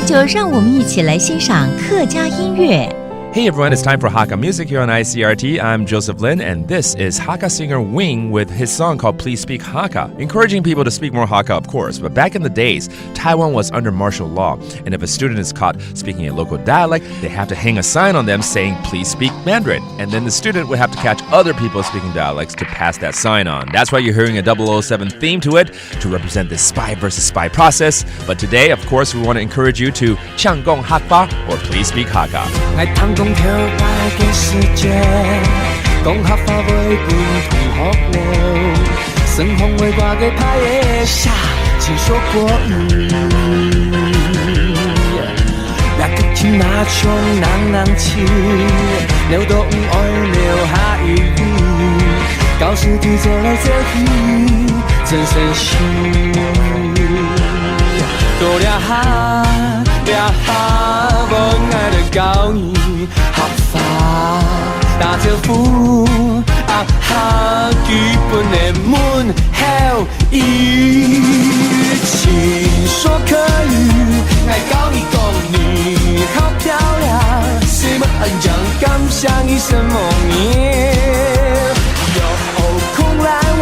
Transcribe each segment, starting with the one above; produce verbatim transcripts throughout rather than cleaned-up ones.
就让我们一起来欣赏客家音乐。 Hey everyone, it's time for Hakka music here on I C R T. I'm Joseph Lin, and this is Hakka singer Wing with his song called Please Speak Hakka, encouraging people to speak more Hakka, of course. But back in the days, Taiwan was under martial law, and if a student is caught speaking a local dialect, they have to hang a sign on them saying, "Please speak Mandarin." And then the student would have to catch other people speaking dialects to pass that sign on. That's why you're hearing a double oh seven theme to it, to represent this spy versus spy process. But today, of course, we want to encourage you to 請講客話 or please speak Hakka. 𠊎聽講頭擺个時節，講客話會分同學了，算講會掛个牌仔寫，請說國語。那個聽那種人人情，扭到毋愛留下一位，教師弟走來走去，真傷心。到這下，這下，問𠊎來教你 客話打招呼，啊哈，基本个問候一。請說客語，𠊎教你講你好漂亮，什麼恁樣，感謝你什麼你。有空來玩，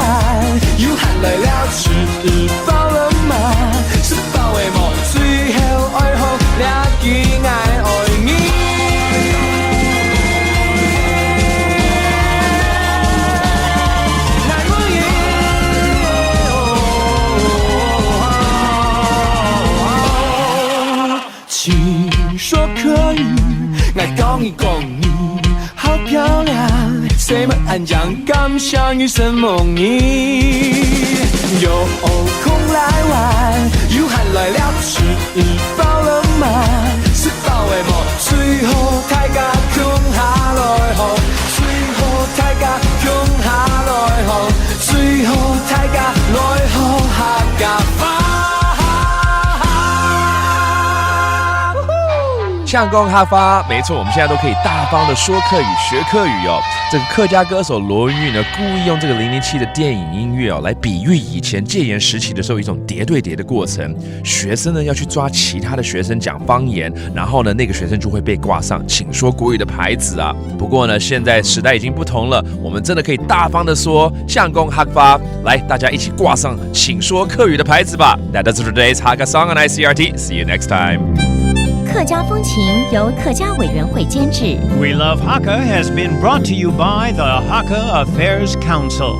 有閒來尞，吃飽了嗎？食飽未無？最後愛好 這句𠊎愛你。請說客語，𠊎教你講你好漂亮，什麼恁樣，感謝你什麼你。有空來玩，有閒來尞，吃 你飽了嗎？食飽未無？最好大家共下來學，最好大家共下來學，最好大家來學客家話。請講客話，沒錯，我們現在都可以大方地說客語、學客語哦。這個客家歌手羅雲韻呢，故意用這個零零七的電影音樂哦，來比喻以前戒嚴時期的時候一種諜對諜的過程。 學生呢要去抓其他的學生講方言，然後呢，那個學生就會被掛上"請說國語"的牌子啊。不過呢，現在時代已經不同了，我們真的可以大方地說"請講客話"，來，大家一起掛上"請說客語"的牌子吧。That does it for today's Hakka Song on I C R T. See you next time. 客家風情由客家委員會監製。 We Love Hakka has been brought to you by the Hakka Affairs Council.